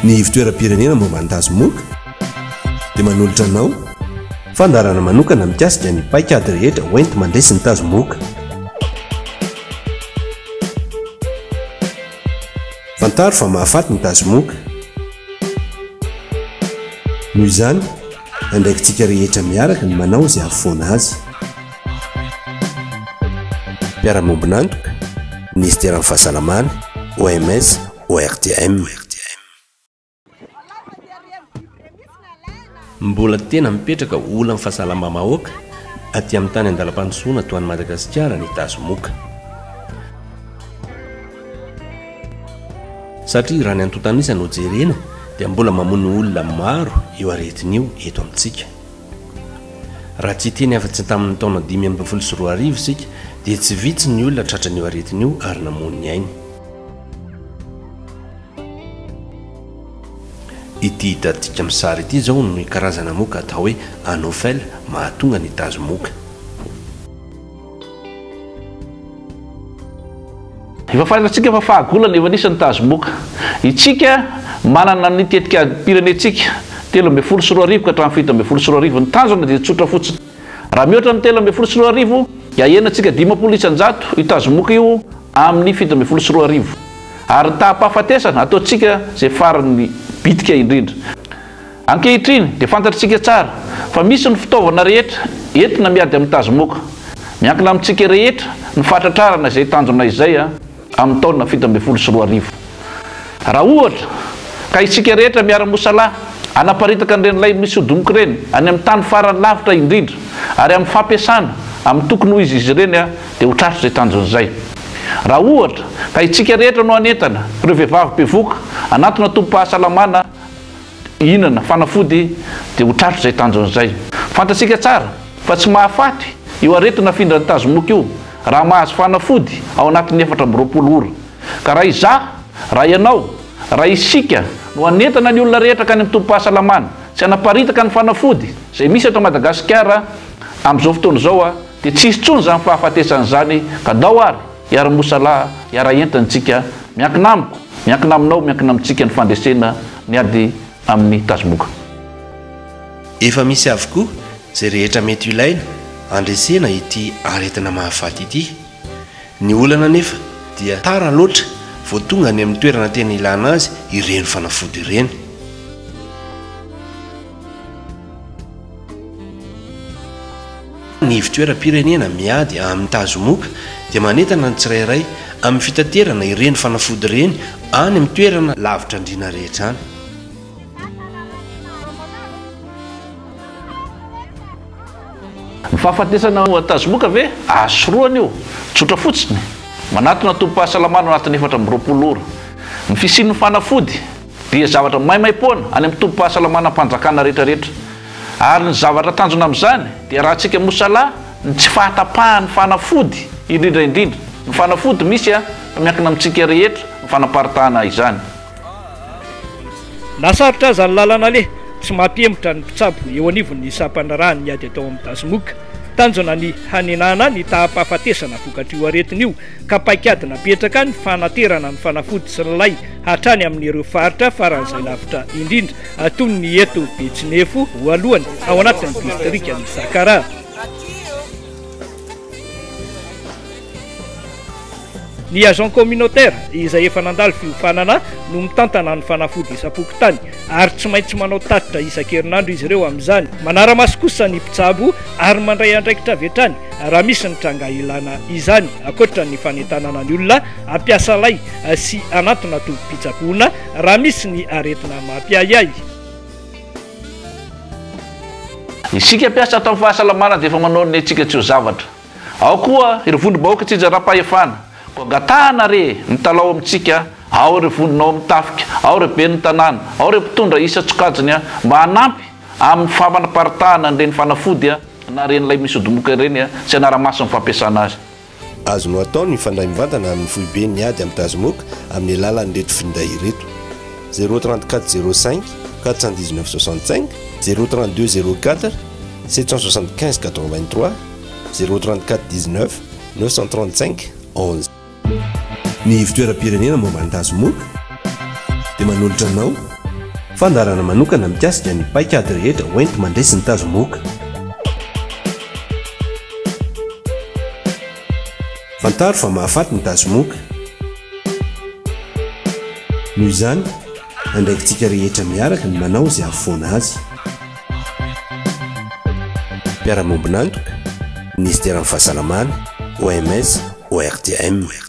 Ny Ivotoeram-pirenena momba ny tazomoka dia manolotra anao fandaharana manokana mikasika ny paikady rehetra hoenti-mandresy ny tazomoka. Fantaro fa mahafaty ny tazomoka. Noho izany, andraikitsika rehetra miaraka ny manao izay hahafoana azy. Mpiara-miombon'antoka, Minisiteran'ny Fahasalamana, OMS, ORTM. Mbola tena mipetraka ho olan'ny fahasalamam-bahoaka aty amin'ny tany an-dalam-pandrosoana toa an'i Madagasikara ny tazomoka. Satria raha ny antontan'isa no jerena dia mbola mamono olona maro io aretina io eto amintsika. Raha tsy hiteny afa-tsy tamin'ny taona 2015 isika dia tsy vitsy ny olona tratran'io aretina io ary namono ny ainy. Ity hitantsika amin'ny sary ity izao no karazana moka atao hoe anophèle mahatonga ny tazomoka. Efa fantatsika fa fahagola ny efa nisy ny tazomoka. Itsika manana ny tetik'adim-pirenentsika 2013 ka hatramin'ny 2017. Ny tanjona dia tsotra fotsiny. Raha mihoatra ny 2013 dia ahenantsika 50% io tazomoka io amin'ny 2017. Ary ny taham-pahafatesana ataontsika izay farany bitika indrindra. Ankehitriny dia fantatr'tsika tsara fa misy ny fitaovana rehetra entina miady amin'ny tazomoka. Miankina amintsika rehetra ny fahatratrarana izay tanjona izay amin'ny taona 2017. Raha ohatra ka isika rehetra miara-mosalahy hanaparitaka an'ireny lay misy odimoka ireny any amin'ny tany farany lavitra indrindra ary amin'ny fampiasana amin'ny tokony ho izy izy ireny dia ho tratra izay tanjona izay. Raha ohatra ka isika rehetra no hanentana ireo vehivavy bevohoka hanatona tobim-pahasalamana hihinana fanafody dia ho tratra izay tanjona izay. Fantatsika tsara fa tsy mahafaty io aretina afindran'ny tazomoka io raha mahazo fanafody ao anatin'ny 24 ora. Ka raha izaho, raha ianao, raha isika no hanentana ny olona rehetra hankany amin'ny tobim-pahasalamana sy hanaparitaka ny fanafody izay misy eto Madagasikara amin'izao fotoana izao dia tsy hisy intsony izany fahafatesana izany ka ndao ary Hiara-mosalahy, hiara-hientana isika, miankina amiko, miankina aminao, miankina amintsika ny fandresena ny ady amin'ny tazomoka. Efa misy avokoa izay rehetra mety ho ilaina handresena ity aretina mahafaty ity. Ny olana anefa dia tara loatra vao tonga any amin'ny toerana tena ilana azy ireny fanafody ireny. Ny ivontoeram-pirenena miady amin'ny tazomoka dia manentana ny tsirairay amin'ny fitaterana ireny fanafody ireny any amin'ny toerana lavitra andriana rehetra any. Ny fahafatesana tazomoka ve? Azo sorohana io. Tsotra fotsiny. Manatona tobim-pahasalamana ao anatin'ny 24 ora. Ny fisian'ny fanafody dia zavatra maimaimpoana any amin'ny tobim-pahasalamanam-panjakana rehetrarehetra. Ary ny zavatra tanjona amin'izany dia rahantsika mosalahy ny tsy fahatapahan'ny fanafody indrindra indrindra. Ny fanafody misy fa miankina amintsika rehetra ny fanaparitahana izany. Na sarotra aza ny lalana aleha, tsy mampihemotra ny mpitsabo eo anivon'ny sampandraharahan'ny ady atao amin'ny tazomoka. Tanjona ny hanenana ny taham-pahafatesana vokatr'io aretina io ka paikady napetraka ny fanaterana ny fanafody sy ny lay hatrany amin'ireo faritra faran'izay lavitra indrindra toy ny eto Betsinefo voalohany ao anatin'ny distrikan'i Sakaraha. Ny agent communautaire izay efa nandalo fiofanana no mitantana ny fanafody isam-pokontany ary tsy maintsy manao tatitra isan-kerinandro izy ireo amin'izany. Manara-maso kosa ny mpitsabo ary mandray andraikitra avy hatrany raha misy ny tranga ilana izany, ankoatra ny fanentanana ny olona hampiasa lay sy hanantona tobim-pitsaboana raha misy ny aretina mampiahiahy. Isika mpiasa ato amin'ny fahasalamana dia efa manao ny antsika tsy ho zavatra. Ao koa ireo vondrom-bahoaka tsinjaram-pahefana. Koa angatahana re mitalaho amintsika, ao ireo vondrona ao amin'ny tafika, ao ireo ben'ny tanàna, ao ireo mpitondra isan-tsokajiny mba hanampy amin'ny famanaparitahana an'ireny fanafody na ireny lay misy odimoka ireny sy hanara-maso ny fampiasana azy. Azonao atao ny mifandray mivantana amin'ny foiben'ny ady amin'ny tazomoka amin'ny alalan'ireto finday ireto, zéro 34 05 419 65, zéro 32 04 775 83, 0 34 19 935 11. Ny Ivotoeram-pirenena momba ny tazomoka dia manolotra anao. Fandaharana manokana mikasika ny paikady rehetra hoenti-mandresy ny tazomoka. Fantaro fa mahafaty ny tazomoka. Noho izany, andraikitsika rehetra miaraka ny manao izay hahafoana azy. Mpiara-miombon'antoka, Minisiteran'ny Fahasalamana, OMS, ORTM.